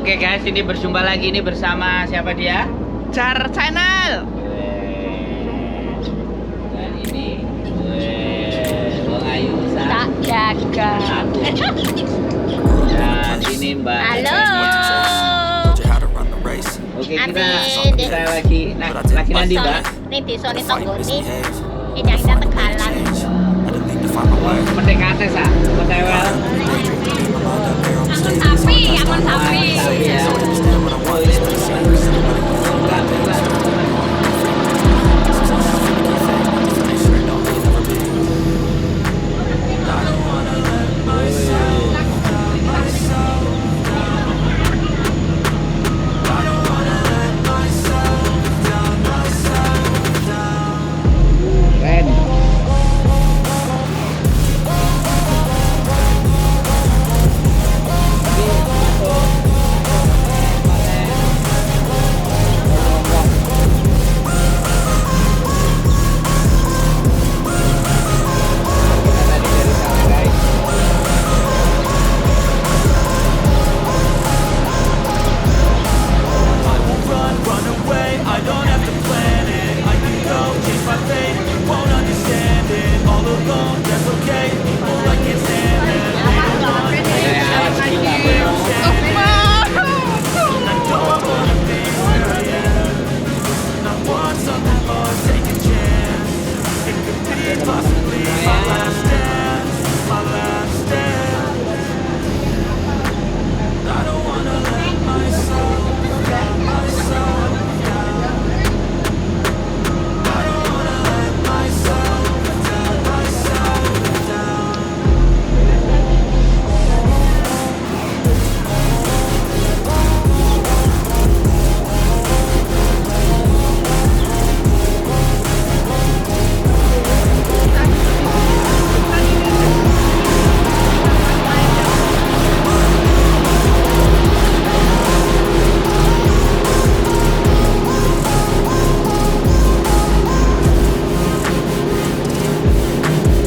Oke guys, ini berjumpa lagi ini bersama siapa dia? Jar Channel. Dan ini Wong Ayu Tak jaga. Aku. Dan ini Mbak. Halo. Oke, kita lagi nah, lagi nanti Mbak. Ning desane tanggane. Indah-indah Tegalan. Petik kates ah, petewel. Angon sapi, angon sapi. Ya. Keren. Kita tadi dari sana, guys. I will run, run away, I don't have to plan it. I can go, chase my fate, you won't understand it. All alone, that's okay, people I can't stand it. They don't want me, Kayak alat gila, bro. I don't wanna be where I am. I want something more, take a chance. It could be possibly my last dance, my last dance. I don't wanna let myself down, myself down. I don't wanna let myself down, myself down.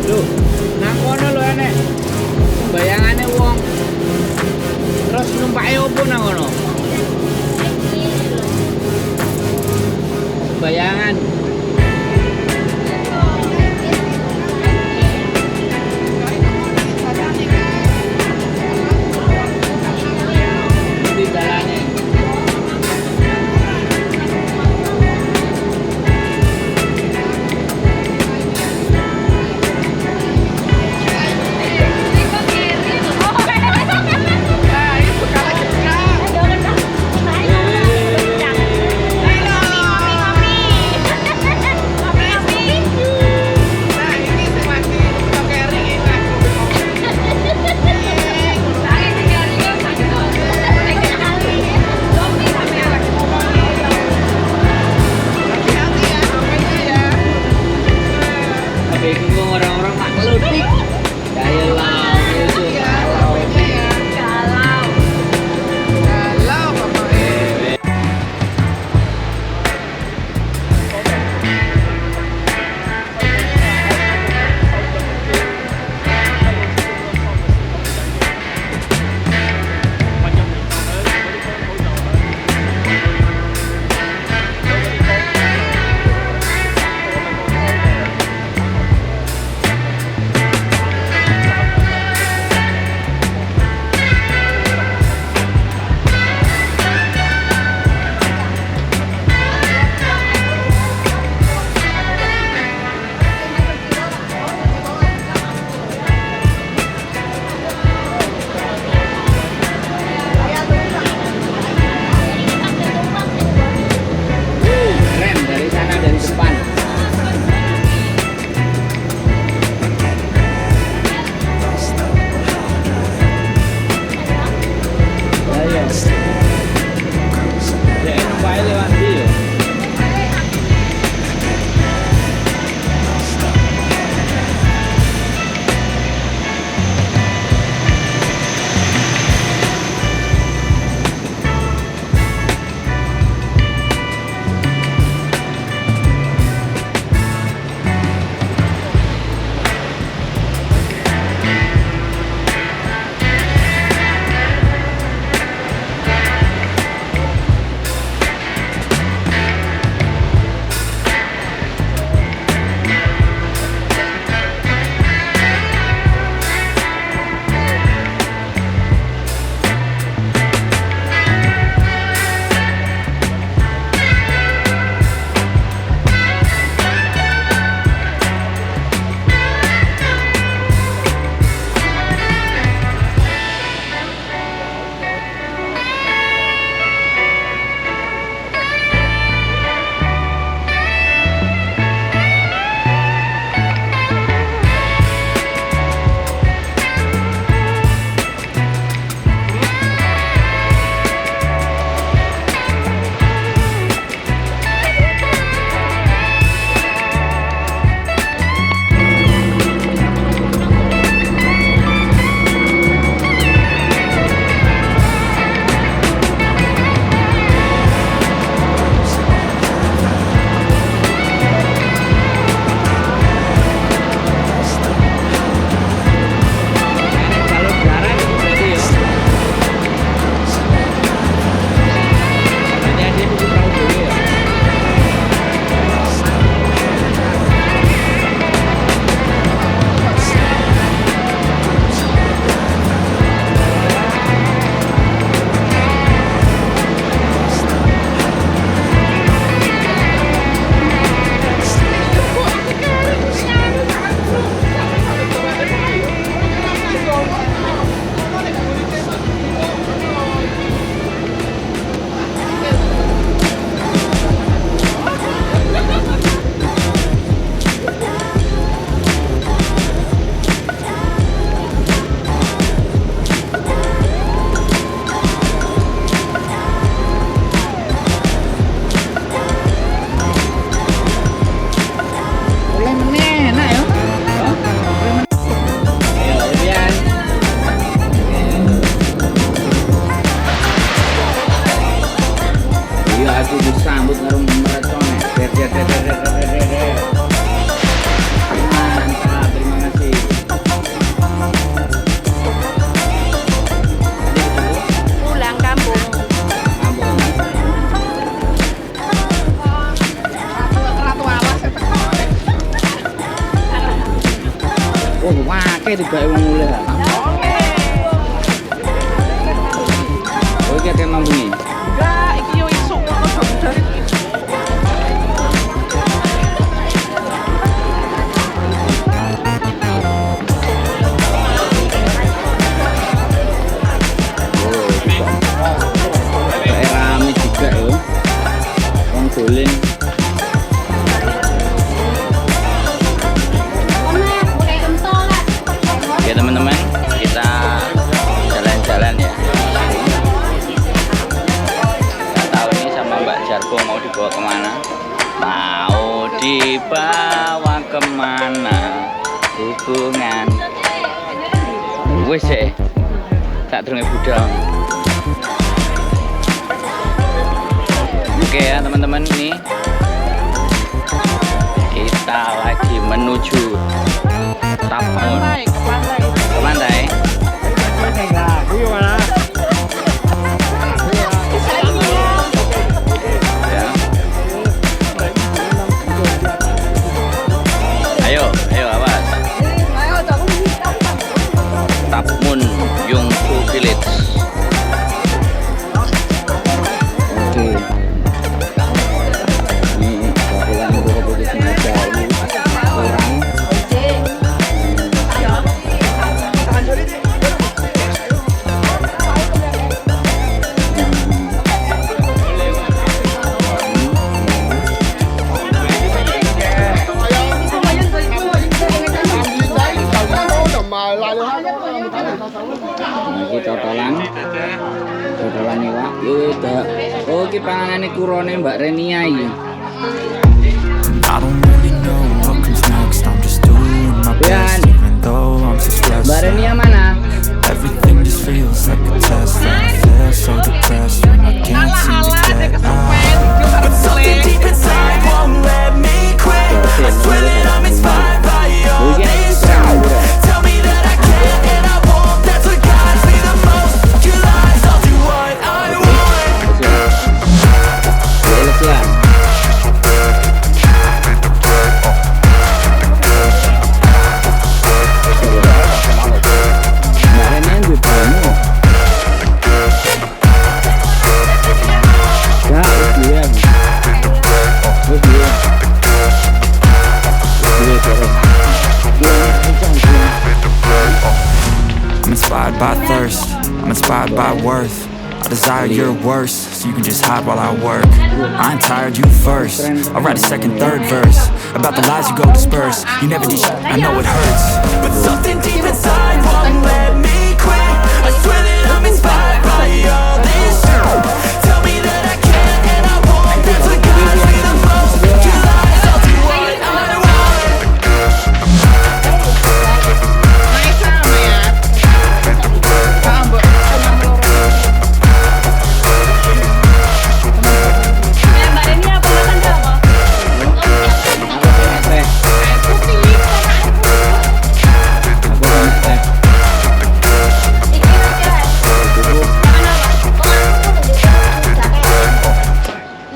Loh, nang kono lho enek. Bayangane wong. Terus numpake opo nang kono? Bayangan. Di dalane. Nah, ini buka lagi buka. Akeh tibake wong mulih. Oh, iki akeh mambungi. Enggak, iki yo isuk ngono dari isuk. Kayak rame juga yo. Wong dolen. Oke teman-teman, kita jalan-jalan ya. Nggak tahu ini sama Mbak Jarwo mau dibawa kemana? Mau dibawa kemana? Hubungan. Wis sih, tak durunge budal. Oke ya teman-teman, ini kita lagi menuju Tapmun. Pantai, ke pantai. Ke pantai. Ya. Ayo, ayo awas. Tapmun Yungfu Village. Oke. Ini bakulan putih sengaja ini kurang. Nah, iki cotolan. Cotolan iwak. Yo dak. Oh, iki panganane kurone Mbak Renia iki. I don't really know what comes next. I'm just doing my best, Pian. even though I'm so stressed. Mbak Renia mana? Everything just feels like a test, and I feel so depressed when I can't seem to Alah, ada get kesupen, out. iki But something deep inside won't let me quit. I swear that I'm inspired by all this shit. Tell me that I can and I won't. That's what guides me the most. Your lies, I'll do what I want. Wis ya. Mbak Renia duwe banyu kok. Ya, wis duwe aku. Wis duwe. Wis duwe terus. Duwe, kencang, duwe. I'm inspired by thirst, I'm inspired by worth. I desire your worst, so you can just hide while I work. I ain't tired, you first. I'll write a second, third verse about the lies you go disperse. You never did shit, I know it hurts. But something deep inside won't let me quit. I swear that I'm inspired by all this shit. Tell me that I can and I won't. That's what guides me the most. Your lies, I'll do what I want. Naik sama ya. Paham, Mbok. Mbak Renia apa makan apa? Aku pengen teh. Air putih, sama air putih. Aku pengen teh. Iki aja. Makan apa?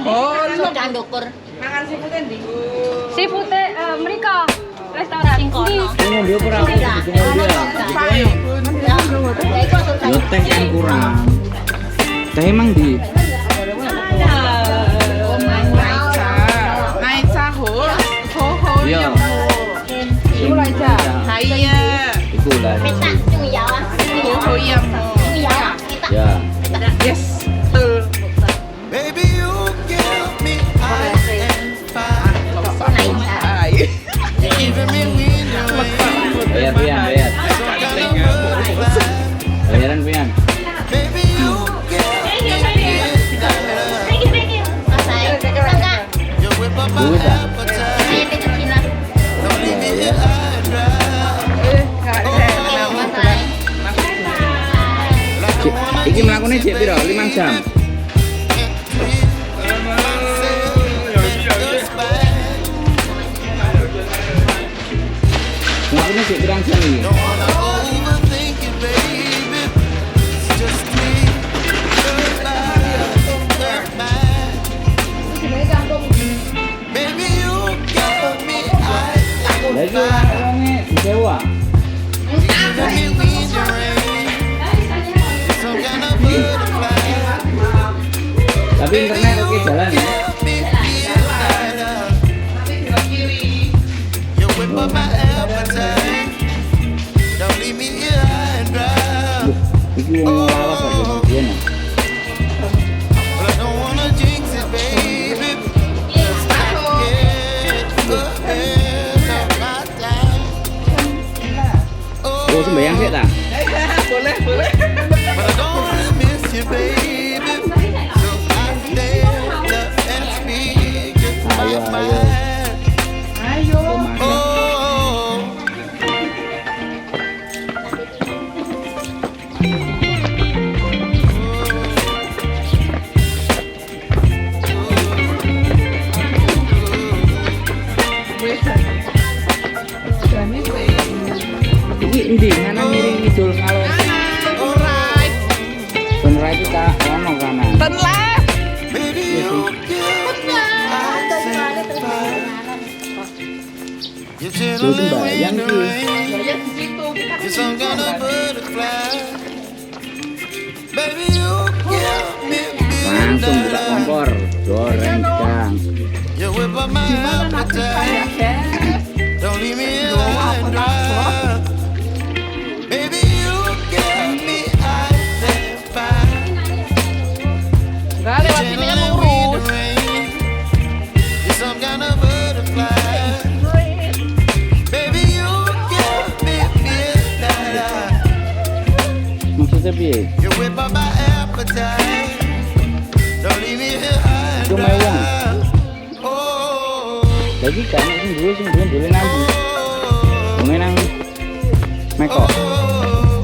Oh, lu Candukur. makan seafood ndi? Seafood mereka restoran. Sing kono. Ini ngombe apa ora? Ngombe ya. Yo teh kan kurang. Teh emang di Naik sahur, ho ho Iya. yang Iya, Iku lah. ho ho yang Ya. Yes, betul. Baby, you give me ice and fire. Ay. Even me when you're Bayar pian, bayar. Bayaran pian. Baby, you give me You whip up my Duit ah. appetite. Don't leave me here high and dry. Cik, iki mlakune jek piro? 5 jam. Mlakune jek pirang jam iki? Don't wanna overthink it, baby. It's just me, your life, your mind. Baby, you give me ice Lah iki ora wonge disewa. Tapi internet oke jalan ya. Give me feel lighter. Nanti belok kiri. You whip up my appetite. Don't leave me here high and dry. Iki wong lawas kok biyen. But I don't wanna jinx it, baby. Let's not get ahead of my time. Oh, sembayang sik ta? Boleh, boleh. But I don't wanna miss you, baby. So I stand up and speak just my Ayo, ayo. mind. Ayo. Masak. Oh. Iki endi? Kanan kiri ngidul ngalor. Kanan, right. Bener iki ta ono kanan. Turn left. Baby, you give me ice and fire. You're chilling sembayang in the iki. rain. Ya di situ. Kita You're some kind of butterfly. Baby, you give me Langsung buka midnight. kompor, goreng kang. You whip up my appetite. Guys. Don't leave me here high and dry. Baby, you give me ice and fire. Enggak, lewat sini kan Channeling wind lurus. and rain. You're some kind of butterfly. Baby, you give me midnight. Maksudnya piye? You whip up my appetite. Don't leave me here high and Cuma wong. dry. Oh, Lagi kan sing duwe dhewe nang ndi? oh, Wonge nang Mekok. oh,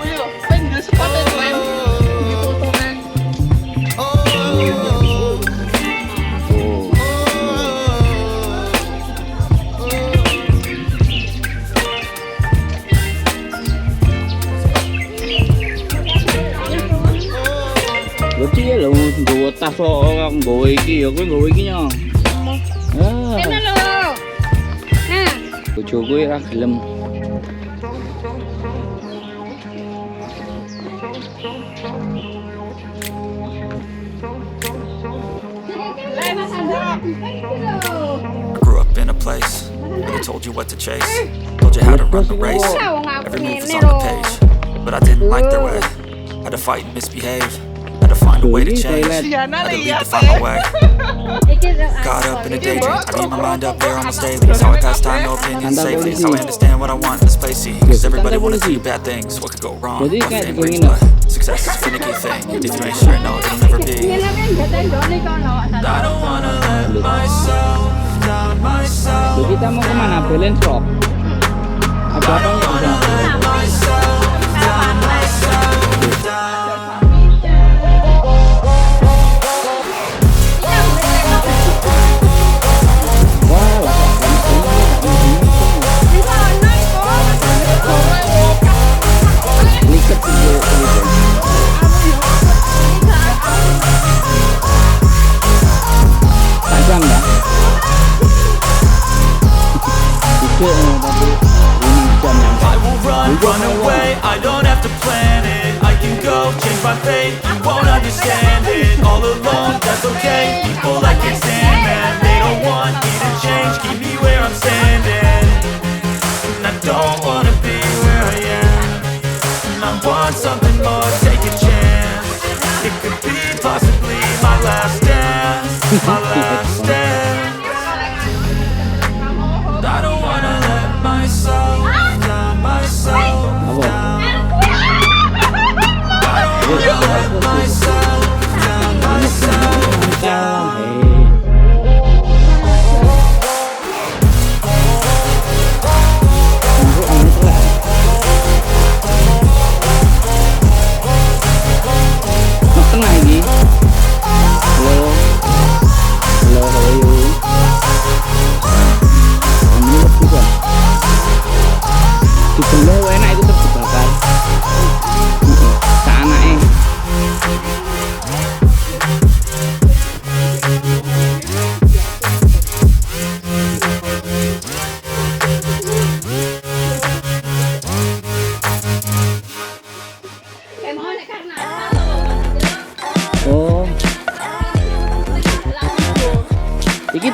Wih, pengen sepatu keren. Di fotonya. oh, Oh. Lho piye lho nggawa tas kok ora nggawa iki ya kowe nggawa iki nyo. Ah, Kene lho. Nah, bojoku ora gelem. Mas Andra. Iki lho. Grew up in a place where they told you what to chase, told you how to run the race. Every move was on the page, but I didn't like their way. Had to fight and misbehave, had to find a way to change. Toilet. Had to leave to find my way. Iki Caught up in a daydream, I need my mind up there almost daily. It's how I pass time, no opinions Kantor safely. It's how polisi. I understand what I want in this place. See, 'cause everybody kantor wanna polisi. do bad things. What could go wrong? Jadi One kayak thing brings, digini, but success is a finicky thing. And if you ain't sure, no, it'll never be. Ngene kan jatah kono. I don't wanna let myself down, myself. Loh, kita mau kemana? Balance Rock. Ada apa nggak bisa? Let myself down, myself down. Wah, lah kok Di kono iku. Liket iki gitu. Sak jam ya? Tiga tapi 5 jam nyampe. I will run, run away, I don't have to plan it. I can go, change my fate, you won't understand it. All alone, that's okay, people I can't stand that. They don't want me to change, keep me where I'm standing. And I don't wanna be where I am. And I want something more, take a chance. It could be possibly my last dance, my last dance. I don't wanna let myself down, myself Apa? down. I don't wanna let myself down, myself down. Hei.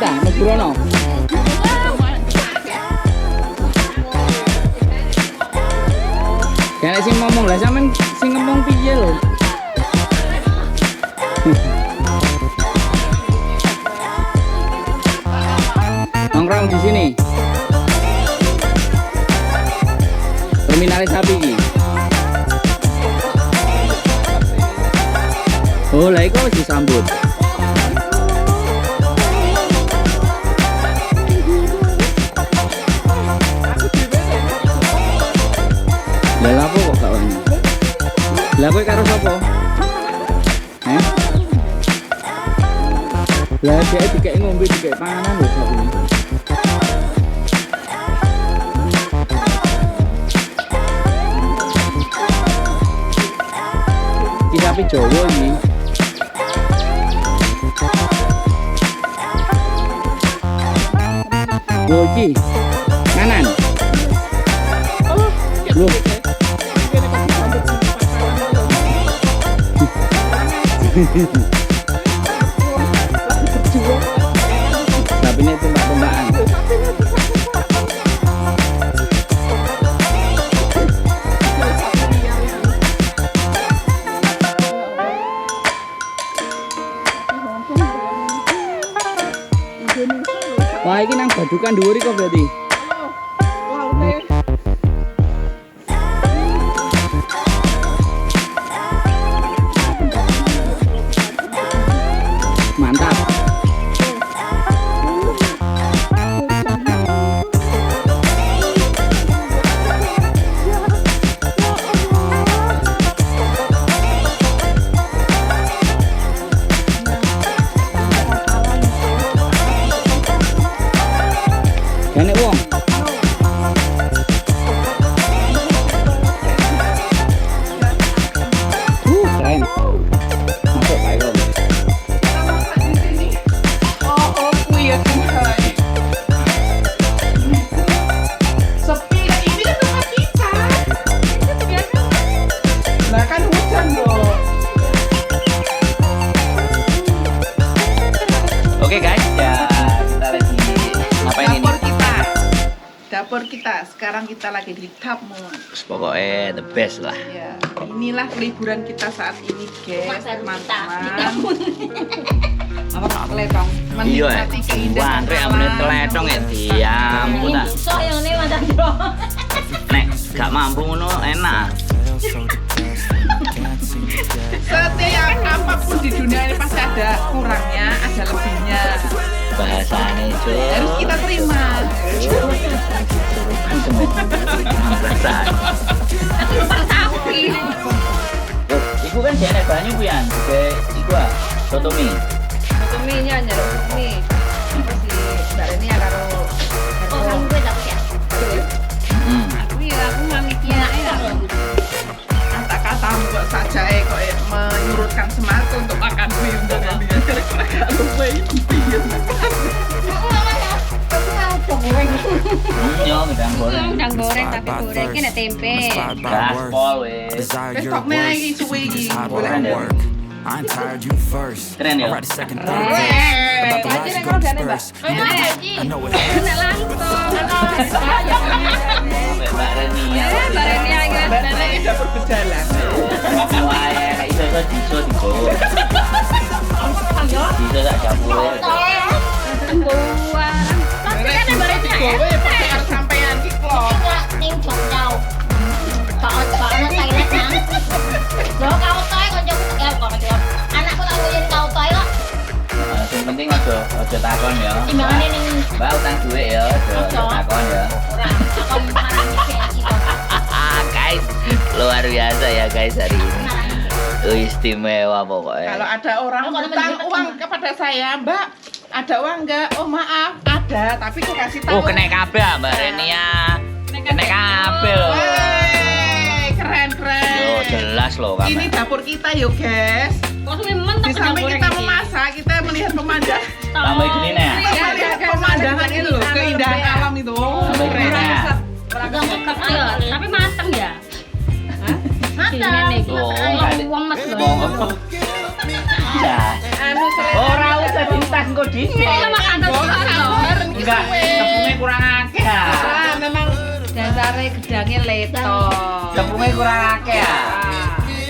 ta, mlebu rono. Gak sing ngomong lah sampean sing ngomong piye lho? Nongkrong di sini. Terminalnya sapi iki. Oh, lah iku wis disambut. Lah lapo kok gak wani? Lah kowe karo sapa? Heh? Lah dhek dikek ngombe dikek panganan lho sapi. Iki sapi Jawa iki. Lho iki kanan. Loh. Sapinya tumbak-tumbakan. Wah, ini nang badukan dhuwur iki kok berarti. Mantap. Enek wong. Keren. Masuk Pak Eko. Oh, kuwi ya Tuhan. Sepi, ini kan tempat kita. Lah kan hujan loh. Oke guys, ya kita lagi ngapain ini? Dapur kita. Dapur kita. Sekarang kita lagi di Top Moon. Pokoknya the best lah. Ya, inilah liburan kita saat ini, guys, Rumah baru kita. teman-teman. Apa keletong? Iya, Menikmati keindahan wah, rek amene alam. teletong ya diampun ta. Iso yang ini Mas Andro. Nek gak mampu ngono enak. Setiap apapun di dunia ini pasti ada kurangnya, ada lebihnya. Bahasane, Cuk. Harus kita terima. Bahasa. Aku lupa sapi. Loh, iku kan jane banyu kuwi an, kayak iku ah, soto mie. Soto mie nya nyeruk mie. Terus si Mbak Reni ya karo Oh, kamu gue tapi ya. Aku ya aku mami kia ya. Kata-kata kok saja kok menyurutkan semangat untuk makan mie untuk dia. Kira-kira gak lupa ini. Yo, gedang goreng. Gedang goreng tapi goreng ki nek tempe. Gaspol wis. Wis tok mie iki suwe iki. Keren ya. I'm tired, you first. Keren ya. I write a second, third verse about the lies you go disperse. I know it hurts. Nek langsung. Mbak Mbak Reni ya. Mbak Reni ya iki. Mbak Reni iki dapur berjalan. Wah, nek iso iso diso digowo. Diso sak dapure. Buah. Nek digowo ya pasti harus sampean iki kok. Ning Jogja. Kok ono toilet nang. Lho kau toy kancaku ya kok kancaku. Anakku tak nguyen kau toy kok. Sing penting aja takon ya. Timbangane ning Mbak utang duit ya, aja takon ya. ora takon marang iki kok. Guys, luar biasa ya guys hari ini. Istimewa pokoknya. Kalau ada orang utang uang kepada saya, Mbak, ada uang enggak? Oh maaf, ada, tapi kok kasih tahu. Oh, kena kabeh ah, Mbak Renia. Kena kabeh loh. Wey, keren keren. Yo, jelas loh kabeh. Ini dapur kita yo, guys. Kok memang Di samping kita memasak, kita melihat pemandangan. Tambah gini nih. Kita melihat pemandangan itu loh, keindahan alam itu. Tambah gini Keren. nih. Tapi mateng ya. Mateng. Oh, Wong mas lho. Ya. Anu selera. Ora usah dintas engko dhisik. Ini makan terus. Enggak, tepungnya kurang akeh. Ah, memang Dasare gedangnya leto. Tepungnya kurang akeh ya.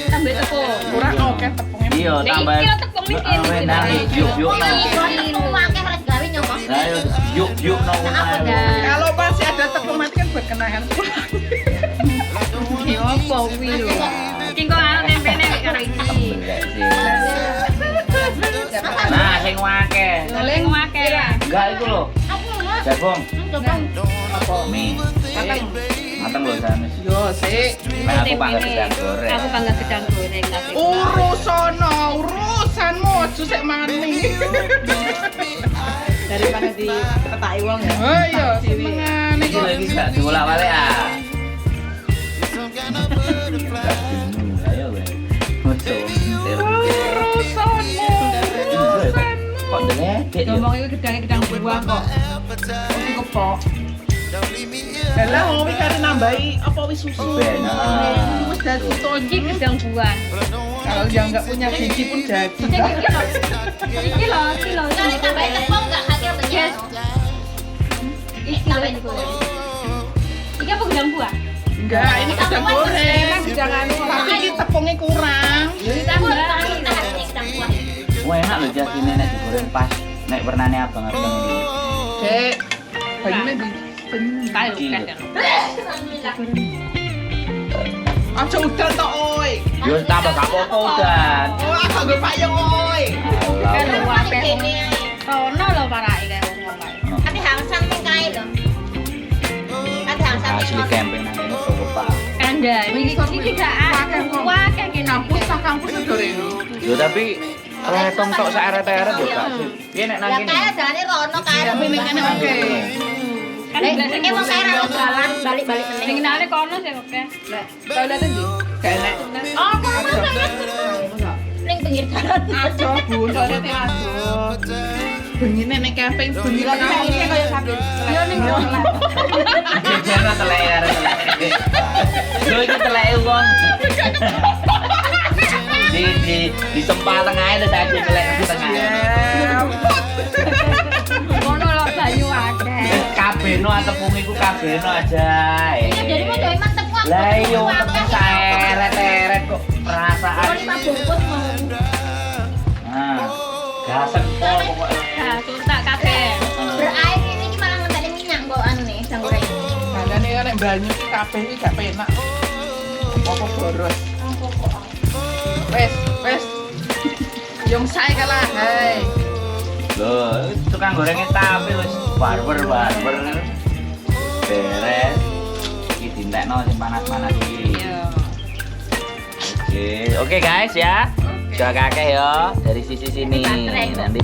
Tambah tepung. Kurang oke tepungnya. Iya, Nah, tambah. iki lho tepung iki. Nah, yuk-yuk. Tepung akeh ora digawe nyoba. Nah, yuk-yuk no. Kalau masih ada tepung nanti kan buat kenangan pulang. Ya apa kuwi lho. Iki kok anu tempene karo iki. Nah, sing akeh. Sing akeh. Enggak iku lho. Aku enggak. Jagung. Coba. Mie. Mateng. Mateng lho jane. Yo, sik. Nah, aku bangga gedang goreng. Aku bangga gedang goreng tapi. Urusono, urusanmu aja sik mangan mie. Daripada di petaki wong ya. Oh iya, senengane Iki kok. lho iki gak diolak-balik ah. Some kind of butterfly. Ayo gue. Urusanmu, urusanmu. Kok ndeledek ya? Ngomong iku gedangnya gedang buah kok. Appetite. Kepok. Don't leave me here. Lah wong wi kare nambahi apa wis susu. Ben, ah. Wis dadi Iki tonji. gedang buah. But I don't wanna Kalau yang nggak punya gigi pun jadi. Iki lho. Iki lho, iki lho. Kali tambahin tepung enggak akhir Yes. Iki lho Tambahin iku. tepung. Iki apa gedang buah? Enggak, ini gedang goreng. Gedang anu. Tapi ini tepungnya kurang. Ditambah. Wah enak lho jas ini nek digoreng pas nek warnane abang-abang ini. Dek, banyune di banyune. Kae lho kan. Aja udan tok oi. Yo tambah gak apa-apa udan. Oh, aku nggo payung oi. Kae lho akeh. Rono lho parake kae wong kae. Tapi hangsan ning kae lho. Ate hangsan ning Asli camping nang kene kok Pak. Kanda, iki iki gak wah kayak gini. Kampus tak kampus sedoreno. Yo tapi letong tok sak eret-eret yo gak sih. Piye nek nang Lah kene? kae dalane rono kae. Tapi ning kene oke. Kan Eh, wong kae ra jalan balik-balik meneh. Sing nane kono sing oke. Toiletnya ndi? Gak enak. Oh, kono ning pinggir dalan. Aduh, Bu, toiletnya aduh. Bengine ning camping bengi Lah lah. iki kaya sambil. Yo ning Jejerno teleke karo teleke. Lho iki teleke wong. Di sempal tengahe terus aja telek tengah. Kono lho banyu akeh. Kabehno tepung iku kabehno aja. Iya, dari mau gawe tepung aku. Lah iya tepung saeret-eret kok perasaan. Lima bungkus mau. Nah, gasek pol pokoknya. Nah, tak kabeh. Berair ini iki malah ngentekne minyak kok anu nih, gedang goreng. Kandhane nek banyu iki kabeh iki gak penak. Apa boros. Wes, wes. Yung sae kalah, hai. Loh, tukang gorengnya tape wis barber-barber. Beres. Iki dintekno sing panas-panas iki. Iya. Oke, oke guys ya. Jaga kakek ya dari sisi sini. Baterai. Nanti